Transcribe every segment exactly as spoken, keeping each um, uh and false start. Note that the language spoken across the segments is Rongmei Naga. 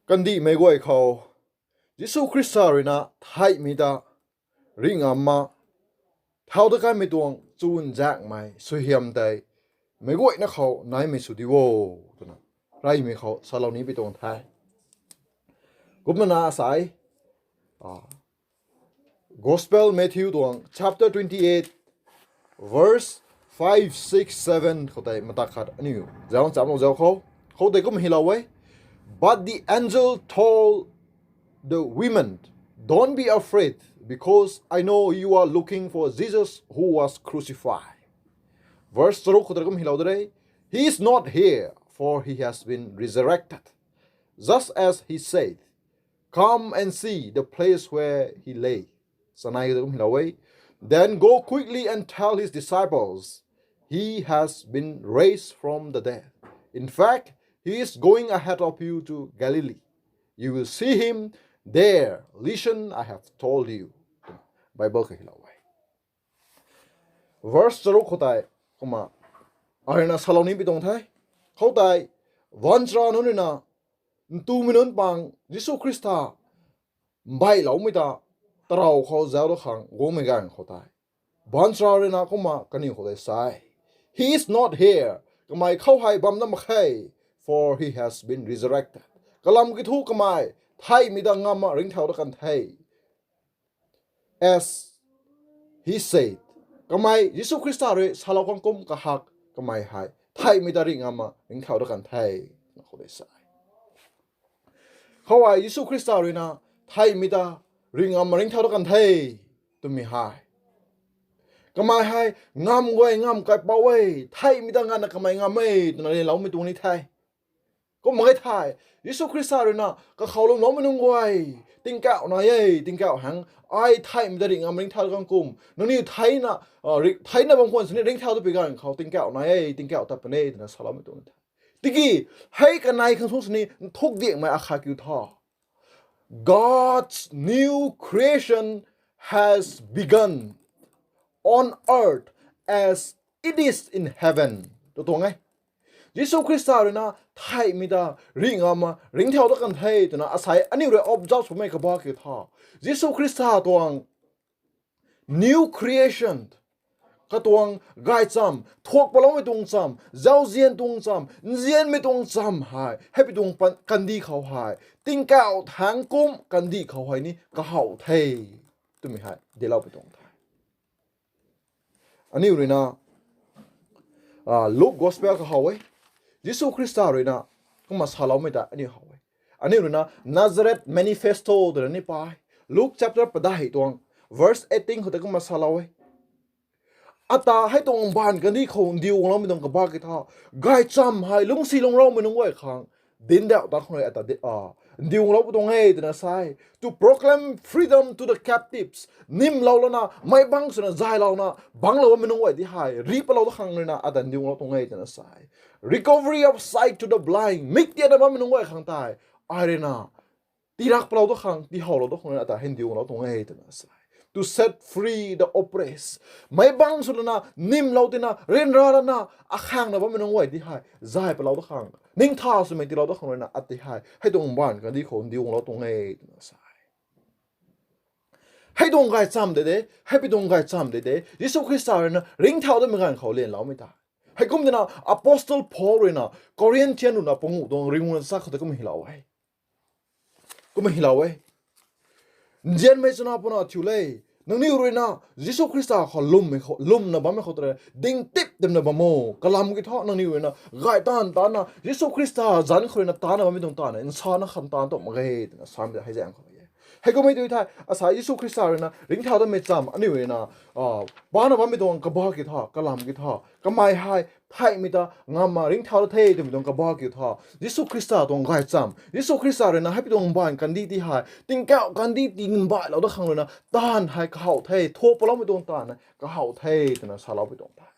Kandihmei guay khou Jisu Khrista rui na theihmei ta ringh ngam ma, thau ta kanmei tuang chunzaenghmei suaihiam tei meic guayna khou naimei sw di o, twna reymei khou salou ni pi tuang the. Kumna na asai, ah, Gospel Matthew tuang chapter twenty-eight, verse five, six, seven khou tei matak khat aniu zauc chamlou zauc khou, khou tei kum hylou e. But the angel told the women, "Don't be afraid, because I know you are looking for Jesus who was crucified." Verse charuk khou tei kum hylou de, "He is not here, for he has been resurrected, just as he said. Come and see the place where he lay." Sanai khou tei kum hylou e. "Then go quickly and tell his disciples, 'He has been raised from the dead. In fact, he is going ahead of you to Galilee. You will see him there. Listen, I have told you." Bible khou hylou e. Verse charuk khou tei kumna arui na salou ni pi tuang the. Khou tei baanchara nunc rui na ntumei nunc pang Jisu Khrista mbaihloumei ta tarou khou zauc da khang guangmei ganv khou tei baanchara rui na kumna kaniw khou tei sa e, "He is not here. Kamei khou hei bam na mak khe, for he has been resurrected." Kalam kiu thu kamei theihmei ta ngam ma ringcthau da kan the. As he said, kamei Jisu Khrista rui salou khang kum kahak kamei hei theihmei ta ringh ngam ma ringcthau da kan the, na khou tei sa e. Khou hei Jisu Khrista rui na theihmei ta ringh ngam ma ringcthau da kan the twmei hei, kamei hei ngam guay ngam kaipouc e, theihmei ta nganvna kamei ngam e twna lyanloumei tuang ni the. Kum mak ge thei, Jisu Khrista rui na kakhou lwmloumei nunc guay, tingkauh nai e, tingkauh hang, ai theihmei ta ringh ngam ringcthau da kan kum, nangniw theihna, ah, ri-, theihna bam khwan sini ringcthau da pi ganv khou tingkauh nai e, tingkauh tat puni e twna saloumei tuang the. Tiki, hei kanei khang sung sini nthuk diangmei akhat kiu tha, God's new creation has begun on earth as it is in heaven, tw tuang e. Jisu Khrista rui na theihmei ta ringh ngam ma ringcthau da kan the twna asei aniu rui observe swmei kabah kiu tha, Jisu Khrista tuang new creation, katuang gaychamv, thuak paloumei tuang chamv, zauzian tuang chamv, nzianmei tuang chamv hei, hei pi tuang pan-, kandih khou hei, tingkauh thangc kum kandih khou hei ni kahaw the twmei hei diloupui tuang the. Aniu rui na, ah, Luke Gospel khou how e. Jisu Khrista rui na kumna saloumei ta aniu how e. Aniu rui na Nazareth Manifesto twna ni pa e. Luke chapter padeih tuang verse eighteen khou tei kumna salou e. Ata hei tuang mbaanv kandih khou ndiu guangloumei tuang kabah kiu tha, gaychamv hei lungcsi lungcloumei nunc guay khang dinc dauh ta khang rui ata di-, ah, ndiu guanglou pu tuang e twna sa e. To proclaim freedom to the captives. Nimlou lana, meic bangc swna zaylouna bangclou bammei nunc guay ti hei rih palou da khang rui na ata ndiu guanglou tuang e twna sa e. Recovery of sight to the blind. Mik tiatna bammei nunc guay khang tei ai rui na tirak palou da khang, tihowlou da khang rui na ata hei ndiu guanglou tuang e twna sa e. To set free the oppressed. Meic bangc sw lana, nimlou tina, ryanra lana, akhangna bammei nunc guay ti hei zay palou da khang, ningtha swmei tiilou da khang rui na ata hei hei tuang mbaanv kandih khou ndiu guanglou tuang e twna sa e. Hei tuang gaychamv de de, hei pi tuang gaychamv de de, Jisu Khrista rui na ringcthau datmei ganv khou lyanloumei ta. Heikum tina Apostle Paul rui na Corinthian rui na panguh tuang ringuna sa khou tei kum hylou e. Kum hylou e. Nzianmei chana puna thiu le, nangniw rui na Jisu Khrista khou lwmmei khou, lwmna bammei khou tei dingtip timna bam o. Kalam kiu thu nangniw rui na gay taanv taanna Jisu Khrista zanc khou rui na taanna bammei tuang taanv na nsana kham taanv tuang mak ge twna samei hei zaeng khou e. Heikummei tu thei, asei Jisu Khrista rui na ringcthau datmei chamv aniu rui na, ah, pana bammei tuang kabah kiu tha, kalam kiu tha, kamei hei theihmei ta ngam ma ringcthau da the twmei tuang kabah kiu tha, Jisu Khrista tuang gaychamv, Jisu Khrista rui na hei pi tuang mbaanv kandih ti hei tingkauh kandih ti mbailou da khang rui na taanv hei kahaw the, thuak paloumei tuang taanv hei kahaw the twna saloupui tuang the.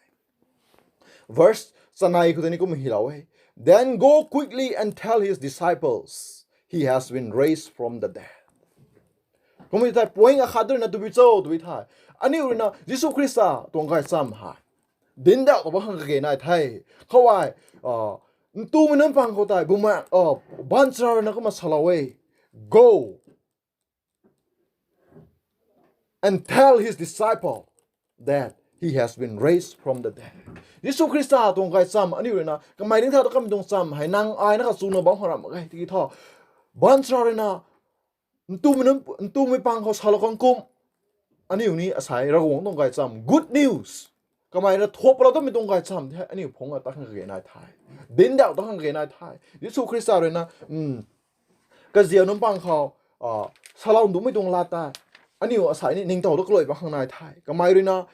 Verse chanei khou tei ni kum hylou e. Then go quickly and tell his disciples, 'He has been raised from the dead.' Kum e thei point akhat rui na twbi cho twbi thei, aniu rui na Jisu Khrista tuang gaychamv hei dinc dauh ta bam khang kage nai the. Khou ai, ah, ntumei nunc pang khou tei Bumaengh, oh, Baanchara rui na kumna salou e. Go and tell his disciple that he has been raised from the dead. Jisu Khrista tuang gaychamv aniu rui na kamei ringcthau ta kamei tuang chamv hei nang ai na kachuna bam khang ram mak ge tiki thu, Baanchara rui na ntumei nunc, ntumei pang khou salou khang kum, aniu ni asei Ravguangc tuang gaychamv, good news, kamei rui na thuak palou tamei tuang gaychamv tei hei aniu phungc ta khang kage nai the, dincdauh ta khang kage nai the. Jisu Khrista rui na kazian nunc pang khou salou ndumei tuang lat tei aniu asei ni ningtow ta kalui bam khang nai the. Kamei rui na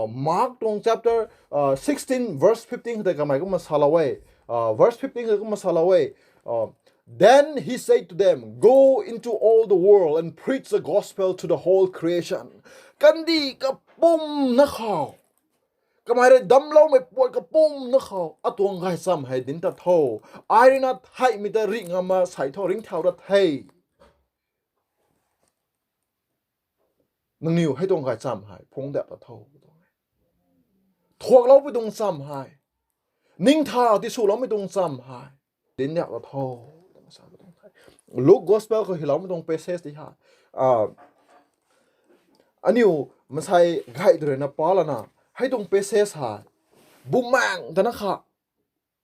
Mark tuang chapter sixteen verse fifteen khou tei kamei kumna salou e. Verse fifteen khou tei kumna salou e. Then he said to them, "Go into all the world and preach the gospel to the whole creation." Kandih kapumc na khou, kamei rui damcloumei puat kapumc na khou atuang gaychamv hei dinc tat tho. Ai rui na theihmei ta rih ngam ma sei thu ringcthau ta the. Nangniw hei tuang gaychamv hei phungc dap ta tho. Thuakloupui tuang chamv hei, ningtha tiswloumei tuang chamv hei dinc dap ta tho. Luke Gospel khou hyloumei tuang passage tei hei, aniu maansei gay tw rui na pa lana, hei tuang passage hei Bumaengh ta na kha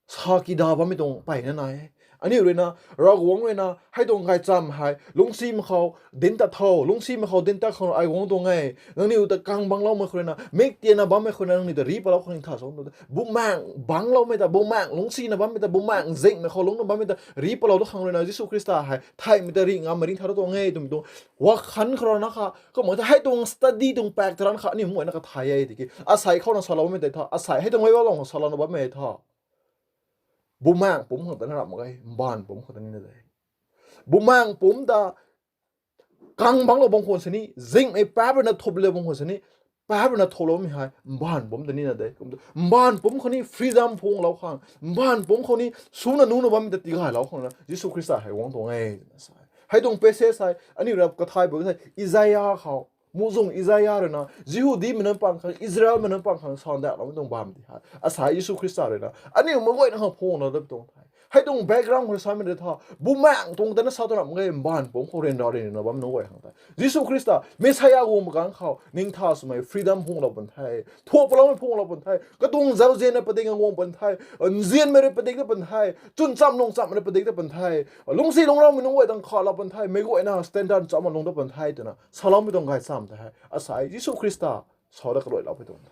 sa kida bammei tuang mpeyna nai e. Aniu rui na, Ravguangc rui na hei tuang gaychamv hei lungcsimei khou dinc tat tho, lungcsimei khou dinc tat khang ai guang tuang e. Nangniw ta kang bangcloumei khou rui na, mik tiana bammei khou rui na nangniw ta ri palou khang ningtha sa tu, Bumaengh bangcloumei ta, Bumaengh lungcsina bammei ta, Bumaengh zinghmei khou lungcna bammei ta ri palou ta khang rui na Jisu Khrista hei theihmei ta rih ngam ma ringcthau ta tuang e twmei tuang wakhan khou rana kha, kumna ta hei tuang study tuang pak ta rana kha aniu mei guayna kathay e tiki, asei khou na saloumei tei tha, asei hei tuang Bible khou salouna bammei tha, Bumaengh pumc khang ta na ram mak ge, mbaanv pumc khou ta ni na de. Bumaengh pumc ta kang bangclou bam khwan sini, zinghmei paap rui na thuplou bam khwan sini, paap rui na thuloumei hei mbaanv pumc ta ni na de. Kum tu mbaanv pumc khou ni freedom phunglou khang, mbaanv pumc khou ni suna nuna bammei ta tigaylou khang na Jisu Khrista hei guang tuang e twna sa e. Hei tuang passage hei aniu rap kathay bu the, Isaia khou, muhzwng Isaia rui na Jihudimei nunc pang khang, Israelmei nunc pang khang sandakloumei tuang bam di hei, asei Jisu Khrista rui na aniu mei guayna khang phungna dat tuang the. Hei tuang background khou samei de tha, Bumaengh tuang ta na sa tu ram mak ge, mbaanv pumc khou ryanra ryanna bam nunc guay khang tei Jisu Khrista Messiah guang mak kang khou ningtha swmei freedom phunglou pun the, thuak paloumei phunglou pun the, katuang zauzian na padik guang pun the, nzianmei rui padik ta pun the, chwn cham lung cham rui padik ta pun the, lungcsi lungcraumei nunc guay tang khalou pun the, mei guayna standard cham lung ta pun the twna saloumei tuang gaychamv tei hei asei Jisu Khrista sa da kaluailoupui tuang the.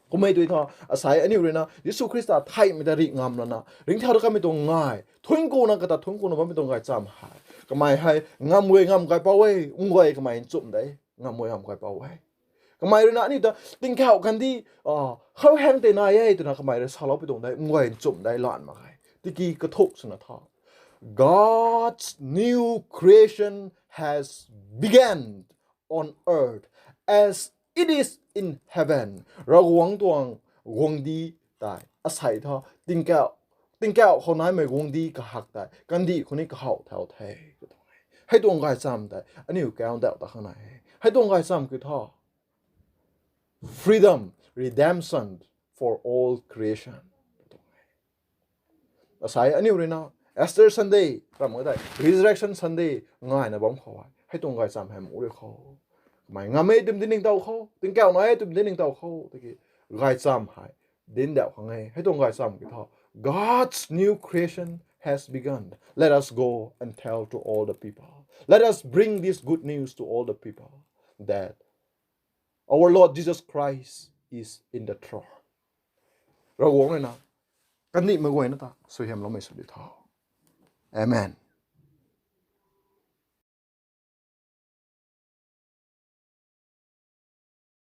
Kummei tui tha, asei aniu rui na Jisu Khrista theihmei ta rih ngam lana ringcthau ta kamei tuang ngai, thuanc kuna kata thuanc kuna bammei tuang gaychamv hei, kamei hei ngam guay ngam kaipouc e, ung guay kamei nchumh de, ngam guay ngam kaipouc e. Kamei rui na aniu ta tingkauh kandih khou hang tei nai e twna kamei rui saloupui tuang de, ung guay nchumh de, lan mak ge. Tiki kathuk swna tha, God's new creation has begun on earth as it is in heaven. Ravguangc tuang guangcdic tei asei tha tingkauh, tingkauh khou naimei guangcdic kahak tei kandih khou ni kahaw thau the. Hei tuang gaychamv tei aniu kau dauh ta khang nai e. Hei tuang gaychamv kiu tha, freedom, redemption for all creation. Asei aniu rui na Easter Sunday ram mak tei Resurrection Sunday ngaina bam khou hei, hei tuang gaychamv hei mu rui khou, kamei ngam e twmei di ningtow khou, tingkauh nai e twmei di ningtow khou tiki gaychamv hei dinc dauh khang e. Hei tuang gaychamv kiu tha, God's new creation has begun. Let us go and tell to all the people. Let us bring this good news to all the people that our Lord Jesus Christ is in the throne. Ravguangc rui na kandihmei guayna ta suaihiamloumei sw di tha. Amen.